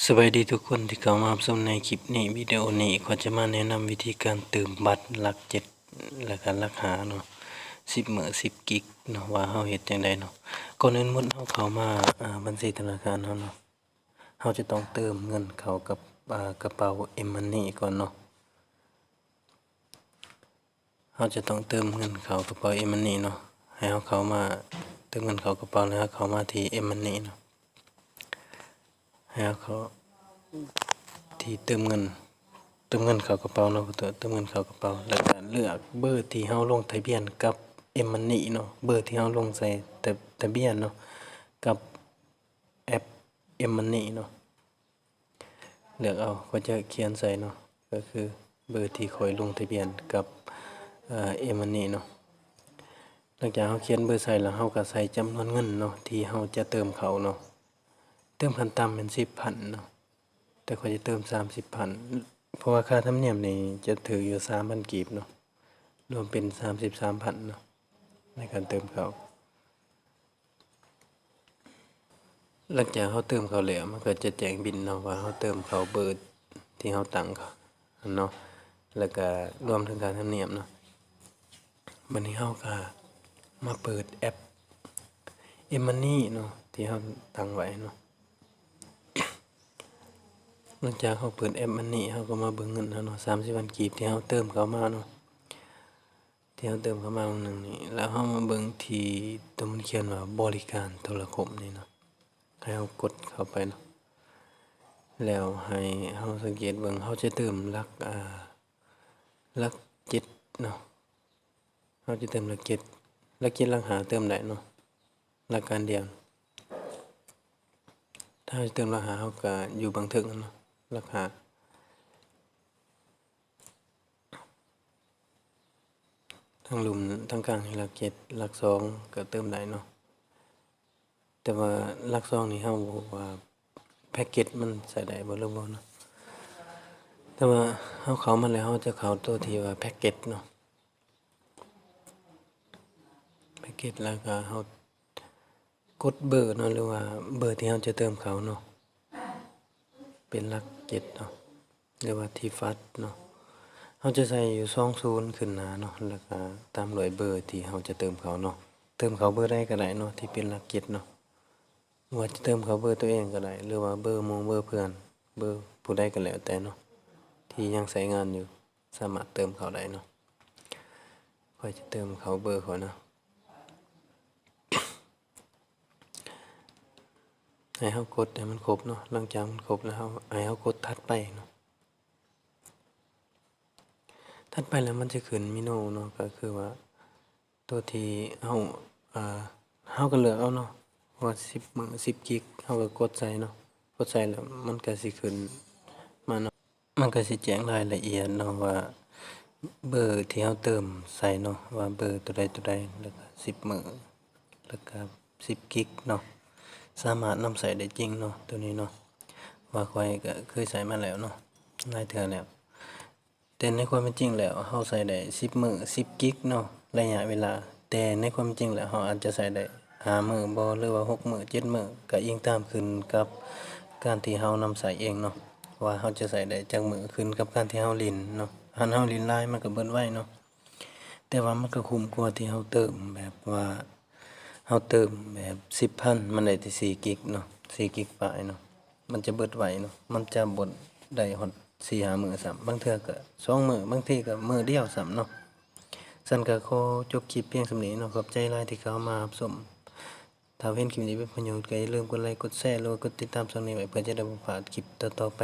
ສະບາຍດີທຸກຄົນທີ່ເຂົ້າມາຮັບຊົມໃນຄລິບນີ້. ວິດີໂອນີ້ຂ້ອຍຈະມາແນະນຳວິທີການເຕີມບັດຫຼັກເຈັດ ແລະກະຫຼັກຫ້າເນາະ, ສິບມື້ ສິບກິກເນາະ, ວ່າເຮົາເຮັດຈັ່ງໃດເນາະ. ກ່ອນອື່ນໝົດເຮົາເຂົ້າມາ ອາ ບັນຊີທະນາຄານເຮົາເນາະ, ເຮົາຈະຕ້ອງເຕີມເງິນເຂົ້າກັບ ອາ ກະເປົາ M-Money ກ່ອນເນາະ. ເຮົາຈະຕ້ອງເຕີມເງິນເຂົ້າກະເປົາ M-Money ເນາະ. ໃຫ້ເຮົາເຂົ້າມາເຕີມເງິນເຂົ້າກະເປົາ ແລ້ວເຮົາເຂົ້າມາທີ່ M-Money ເນາະ. ໃຫ້ເຮົາເຂົ້າທີ່ເຕີມເງິນ, ເຕີມເງິນເຂົ້າກະເປົາເນາະ, ເຕີມເງິນເຂົ້າກະເປົາ ແລ້ວກະເລືອກເບີທີ່ເຮົາລົງທະບຽນກັບ M-Money ເນາະ, ເບີທີ່ເຮົາລົງໃສ່ທະ ທະບຽນເນາະ ກັບແອັບ M-Money ເນາະ. ເລືອກເອົາ, ຂ້ອຍຈະຂຽນໃສ່ເນາະ, ກໍຄືເບີທີ່ຂ້ອຍລົງທະບຽນກັບ ເອີ M-Money ເນາະ. ຫຼັງຈາກເຮົາຂຽນເບີໃສ່ແລ້ວ ເຮົາກໍໃສ່ຈຳນວນເງິນເນາະ ທີ່ເຮົາຈະເຕີມເຂົ້າເນາະ. ເຕີມຂັ້ນຕ່ຳແມ່ນສິບພັນເນາະ, ແຕ່ຂ້ອຍຈະເຕີມສາມສິບພັນ ເພາະວ່າຄ່າທຳນຽມນີ້ຈະຖືກຢູ່ສາມພັນກີບເນາະ, ລວມເປັນສາມສິບສາມພັນເນາະ ໃນການເຕີມເຂົ້າ. ຫຼັງຈາກເຮົາເຕີມເຂົ້າແລ້ວ ມັນກໍຈະແຈ້ງບິນເນາະ ວ່າເຮົາເຕີມເຂົ້າເບີທີ່ເຮົາຕັ້ງເນາະ, ແລ້ວກະລວມເຖິງຄ່າທຳນຽມເນາະ. ບັດນີ້ເຮົາກະມາເປີດແອັບ M-Money ເນາະ ທີ່ເຮົາຕັ້ງໄວ້ເນາະ. ຫຼັງຈາກເຮົາເປີດແອັບ M-Money ເຮົາກໍມາເບິ່ງເງິນເຮົາເນາະ, ສາມສິບພັນກີບທີ່ເຮົາເຕີມເຂົ້າມາເນາະ. ທີ່ເຮົາເຕີມເຂົ້າມາວງໜຶ່ງນີ້ ແລ້ວເຮົາມາເບິ່ງທີ່ຕົວມັນຂຽນວ່າບໍລິການໂທລະຄົມນີ້ເນາະ, ໃຫ້ເຮົາກົດເຂົ້າໄປເນາະ. ແລ້ວໃຫ້ເຮົາສັງເກດເບິ່ງ ເຮົາຈະເຕີມຫຼັກ ອາ ຫຼັກເຈັດເນາະ, ເຮົາຈະເຕີມຫຼັກເຈັດ, ຫຼັກເຈັດ ຫຼັກຫ້າເຕີມໄດ້ເນາະ, ຫຼັກການດຽວ. ຖ້າເຮົາຈະເຕີມຫຼັກຫ້າ ເຮົາກໍຢູ່ເບື້ອງເທິງຫັ້ນເນາະ, ຫຼັກຫ້າ. ທາງລຸ່ມ ທາງກາງໃຫ້ຫຼັກເຈັດ, ຫຼັກສອງກໍເຕີມໄດ້ເນາະ. ແຕ່ວ່າຫຼັກສອງນີ້ເຮົາບໍ່ຮູ້ວ່າແພັກເກັດມັນໃຊ້ໄດ້ບໍ່ຫຼືບໍ່ເນາະ. ແຕ່ວ່າເຮົາເຂົ້າມາແລ້ວ ເຮົາຈະເຂົ້າຕົວທີ່ວ່າແພັກເກັດເນາະ, ແພັກເກັດ ແລ້ວກໍເຮົາ ກົດເບີເນາະ ຫຼືວ່າເບີທີ່ເຮົາຈະເຕີມເຂົ້າເນາະ, ເປັນຫຼັກເຈັດເນາະ ຫຼືວ່າທີ່ຟາດເນາະ. ເຮົາຈະໃສ່ຢູ່ສອງສູນຂຶ້ນໜ້າເນາະ, ແລ້ວກະຕາມດ້ວຍເບີທີ່ເຮົາຈະເຕີມເຂົ້າເນາະ. ເຕີມເຂົ້າເບີໃດກໍໄດ້ເນາະ ທີ່ເປັນຫຼັກເຈັດເນາະ, ບໍ່ວ່າຈະເຕີມເຂົ້າເບີຕົວເອງກໍໄດ້ ຫຼືວ່າເບີໝູ່ ເບີເພື່ອນ ເບີຜູ້ໃດກໍແລ້ວແຕ່ເນາະ ທີ່ຍັງໃຊ້ງານຢູ່ ສາມາດເຕີມເຂົ້າໄດ້ເນາະ. ຂ້ອຍຈະເຕີມເຂົ້າເບີຂ້ອຍເນາະ. ໃຫ້ເຮົາກົດໃຫ້ມັນຄົບເນາະ. ຫຼັງຈາກມັນຄົບແລ້ວ ເຮົາ ໃຫ້ເຮົາກົດຖັດໄປເນາະ. ຖັດໄປແລ້ວມັນຈະຂຶ້ນເມນູເນາະ, ກໍຄືວ່າຕົວທີ່ເຮົາ ເອີ ເຮົາກໍເລືອກເອົາເນາະ ວ່າສິບມື້ ສິບກິກ ເຮົາກໍກົດໃສ່ເນາະ. ກົດໃສ່ແລ້ວມັນກໍຊິຂຶ້ນມາເນາະ. ມັນກໍຊິແຈ້ງລາຍລະອຽດເນາະ ວ່າເບີທີ່ເຮົາເຕີມໃສ່ເນາະ ວ່າເບີຕົວໃດຕົວໃດ ແລ້ວກໍສິບມື້ ແລ້ວກໍສິບກິກເນາະ, ສາມາດນຳໃຊ້ໄດ້ຈິງເນາະ ຕົວນີ້ເນາະ. ວ່າຂ້ອຍກໍເຄີຍໃຊ້ມາແລ້ວເນາະ ຫຼາຍເທື່ອແລ້ວ, ແຕ່ໃນຄວາມເປັນຈິງແລ້ວ ເຮົາໃຊ້ໄດ້ສິບມື້ ສິບກິກເນາະ ໄລຍະເວລາ, ແຕ່ໃນຄວາມເປັນຈິງແລ້ວ ເຮົາອາດຈະໃຊ້ໄດ້ ຫ້າມື້ບໍ ຫຼືວ່າຫົກມື້ ເຈັດມື້ ກະອີງຕາມຂຶ້ນກັບການທີ່ເຮົານຳໃຊ້ເອງເນາະ ວ່າເຮົາຈະໃຊ້ໄດ້ຈັກມື້ ຂຶ້ນກັບການທີ່ເຮົາຫຼິ້ນເນາະ. ຄັນເຮົາຫຼິ້ນຫຼາຍມັນກະເບິດໄວເນາະ, ແຕ່ວ່າມັນກະຄຸ້ມກວ່າທີ່ເຮົາເຕີມແບບວ່າ ເຮົາເຕີມແບບສິບພັນ ມັນໄດ້ແຕ່ສີ່ກິກເນາະ ສີ່ກິກປາຍເນາະ, ມັນຈະເບິດໄວເນາະ ມັນຈະບໍ່ໄດ້ຮອດສີ່ຫ້າມື້ຊ້ຳ, ບາງເທື່ອກະສອງມື້ ບາງທີກະມື້ດຽວຊ້ຳເນາະ. ຊັ້ນກະຂໍຈົບຄລິບພຽງສ່ຳນີ້ເນາະ, ຂອບໃຈຫຼາຍທີ່ເຂົ້າມາຮັບຊົມ. ຖ້າເຫັນຄລິບນີ້ເປັນປະໂຫຍດ ກໍຢ່າລືມກົດໄລ ກົດແຊ ຫຼືວ່າກົດຕິດຕາມຊ່ອງນີ້ໄວ້ ເພື່ອຈະໄດ້ບໍ່ພາດຄລິບຕໍ່ໆໄປ.